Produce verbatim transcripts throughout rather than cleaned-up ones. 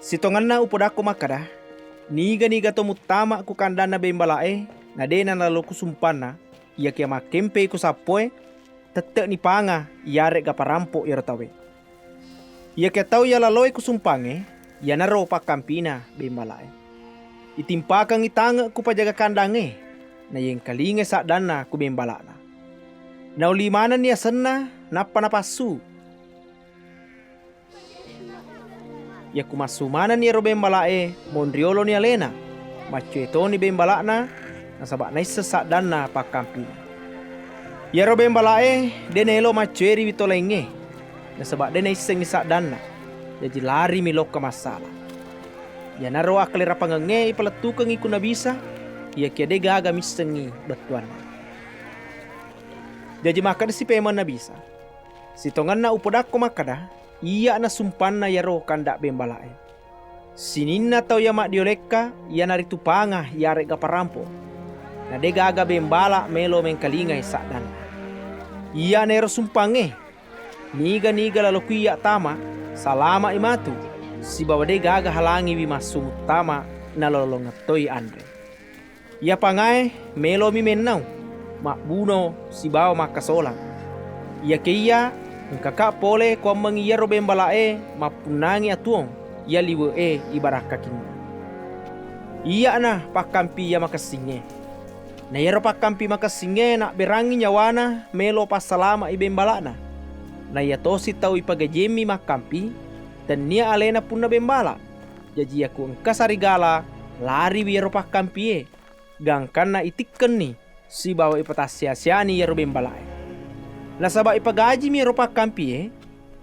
Sitongenna upodakko makkeda, niga-niga to muttama ku kandanna bembala'e, na de' nalalo ku sumpanna, iyakiya makkempei ku sappoe, tette'ni panga iyare'ga parampo iyaro tauwe. Iyakiya tau iya laloe ku sumpangnge, iyanaro pakkampina bembala'e. Itimpakengngi tange' ku pajaga kandangnge, na yengkalingai saddanna ku bembala'na. Nauli manenni asenna, nappa napassu. Iyaku massu manenni iyaro bembala'e, monrioloni alena. Maccue toni bembala'na, nasaba' naisseng saddanna pakkampina. Iyaro bembala'e de' naelo maccueriwi to laingnge, nasaba' de' naissengngi saddanna, jaji larimi lokka massala. Iyanaro akkalerapangengnge ipalettukengngi ku Nabi Isa, iyakiya de' gaga missengngi bettuanna. Jaji makkedasi pemeng Nabi Isa, "Sitongenna upodakko makkeda, iyya'na sumpanna iyaro kanda' bembala'e. Sininna tau iya maddiolekka iyanaritu panga iyare'ga parampo. Na de' gaga bembala melo mengkalingai saddanna. Iyya'na ero sumpangnge, niga-niga lalo ku iyya tama, salama'i matu, sibawa de' gaga halangiwi massu muttama nalolongeng toi anre. Iya pangae melomi mennau, mabbuno sibawa makkasolang. Iyakiya engkaka pole kuammengngi iyaro bembala'e mappunnangi atuwong iya liwe'e ibarakkakinna. Iyya'na pakkampi iya makessingnge. Na iyaro pakkampi makessingnge nabberangngi nyawana melo passalama'i bembala'na. Na iyatosi tau ipagajemmi makkampi, tennia alena punna bembala. Jaji iyaku engka sarigala, lariwi iyaro pakkampie, gangkanna itikkenni sibawa ipatassea-seani iyaro bembala'e. Nasaba' ipagajimi iyaro pakkampie,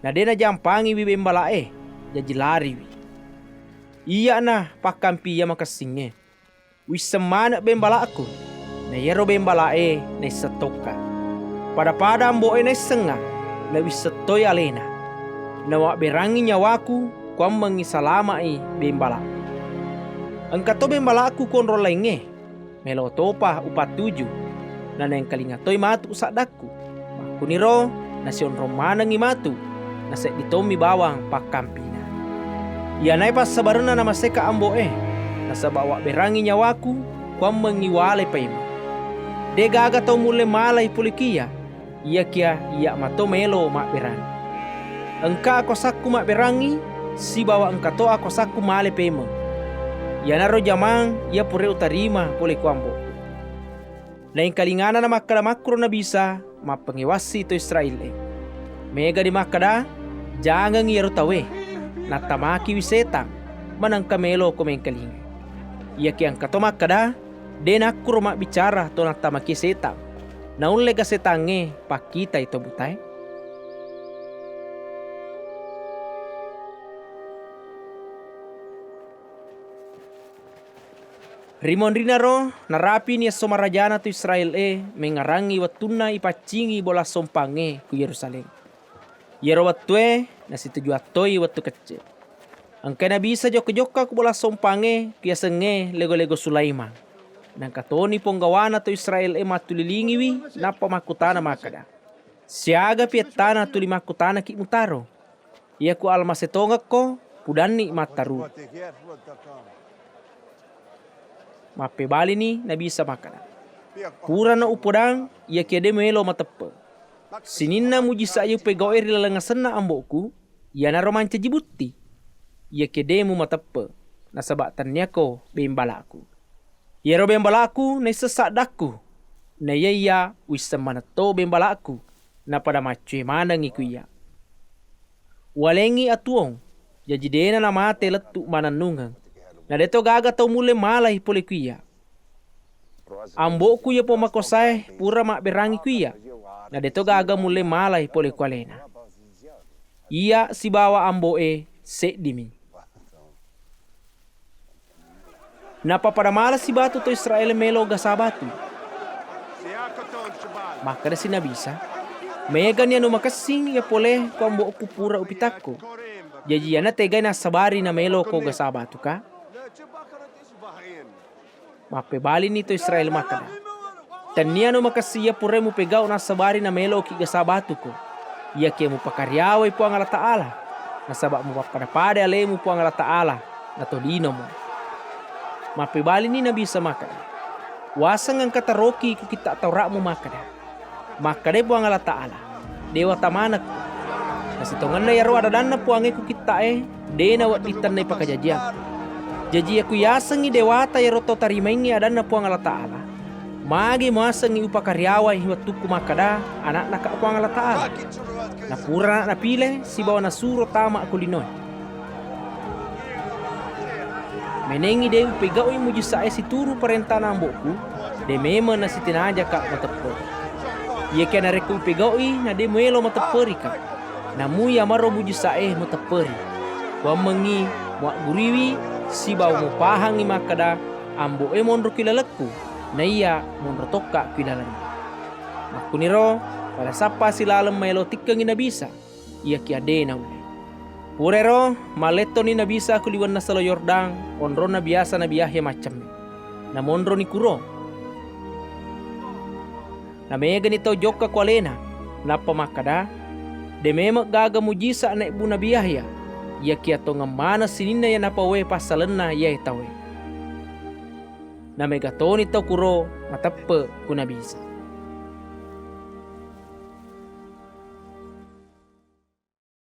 na de' najampangiwi bembala'e, jaji lariwi. Iyya'na pakkampi iya makessingnge. Wisseng maneng bembala'ku, na iyaro bembala'e naisseng tokka. Pada-pada ambo'e naissengnga, nawisseng toi alena. Nawabberangngi nyawaku, kuammengngi salama'i bembala'ku. Engka to bembala'ku ku onrong laingnge, melo topa upattuju, nanaengkalinga toi matu saddakku. Makkuniro nasionrong manengngi matu, naseddi tommi bawang pakkampina. Iyanae passabarenna namaseka ambo'e, nasaba' wabberangngi nyawaku, kuammengngi walai paimeng. De' gaga tau mulle malai pole ku iyya, iyakiya iyya mato melo mabberangngi. Engka akuasakku mabberangngi, sibawa engka to akuasakku male paimeng. Iyanaro jamang iya pura utarima pole ku ambo'ku. Naengkalingana namakkeda makkuro Nabi Isa, mappangewassi to Israel-e. Megani makkeda, jangengngi iyaro tauwe, nattamakiwi setang, manengka meloko mengkalingai. Iyakiya engka to makkeda, de' nakkuro mabbicara to nattamakiye setang, naullega setangnge pakkitai to butae? Ri monrinaro, narapini esso marajana to Israel-e, mengngarangngi wettunna ipaccingi bola sompangnge ku Yerusalem. Iyaro wettue nasitujuang toi wettu kecce. Engkai Nabi Isa jokka-jokka ku bola sompangnge, ku yasengnge Lego-lego Sulaiman. Naengka toni ponggawana to Israel-e mattulilingiwi, nappa makkutana makkeda, "Siagapi ettana tuli makkutanaki mutaro? Iyaku Almase tongekko, pudanni mattaru." Mappebalini Nabi Isa makkeda, "Purana upodang, iyakiya de muelo mateppe. Sininna mujisa iya upegau'e ri laleng asenna Ambo'ku, iyanaro mancaji butti, iyakiya de mumateppe, nasaba tenniyako bembala'ku. Iyaro bembala'ku naisseng saddakku, na iya-iya wisseng manetto bembala'ku, napada maccue manengngi ku iyya. Uwalengngi atuwong, jaji dena namate lettu manennungeng, na deto gaga tau mulle malai pole ku iyya. Ambo'ku iya Pommakuasae pura mabberangngi ku iyya, na deto gaga mulle malai pole ku alena. Iyya sibawa Ambo'e seddimi." Nappa pada malasi batu to Israel melo gasa batu. Makkedasi Nabi Isa, "Megani anu makessing iya pole ku Ambo'ku pura upitakko. Jaji iyana tegai nassabari nameloko gasa batuka?" Mappebalini to Israel makkeda, "Tenniya anu makessing iya purae mupegau nassabari nameloki gasa batuko. Iyakiya mupakariyawai Puang Allataala, nasaba mupappada-pada alemu Puang Allataala, natolinomo." Mappébalini Nabi Isa makkeda, "Waseng engka taroki ku kitta Taura'mu makkeda, 'Makkedai Puang Allataala, Déwata manekko.' Nasitongenna iyaro adadanna Puangngé ku kitta'é, dé' nawedding tenna ipakajajiang. Jaji, iyako yasengngi déwata iyaro tau tarimaéngngi adanna Puang Allataala, magi muasengngi upakariyawai wettukku makkeda, 'Ana'naka Puang Allataala'? Napurana napilé sibawa nasuro tama ko linoé. Ménéngngi dé' upégau'i mujisa'é situru paréntana Ambo'ku, dé' mémeng nasitinajaka' matepperi. Iyakiya narékko upégau'i na dé' muélo matepperika, namui amaro mujisa'é matepperi. Kuwammengngi muagguriwi sibawa mupahangngi makkeda Ambo'é monro ki lalekku, naiya monro tokka' ki lalenna." Makkuniro pada sappasi laleng maélo tikkengngi Nabi Isa, iyakiya dé' naullé. Purairo, mallettoni Nabi Isa ku liwenna Salo Yordan, onronna biasa Nabi Yahya maccemme. Namonroni kuro. Namégani tau jokka ku aléna, nappa makkeda, "Dé' mémeng gaga mujisa naébbu Nabi Yahya, iyakiya tongeng maneng sininna iya napauwé passalenna iyaé tauwé." Naméga toni tau kuro mateppe' ku Nabi Isa.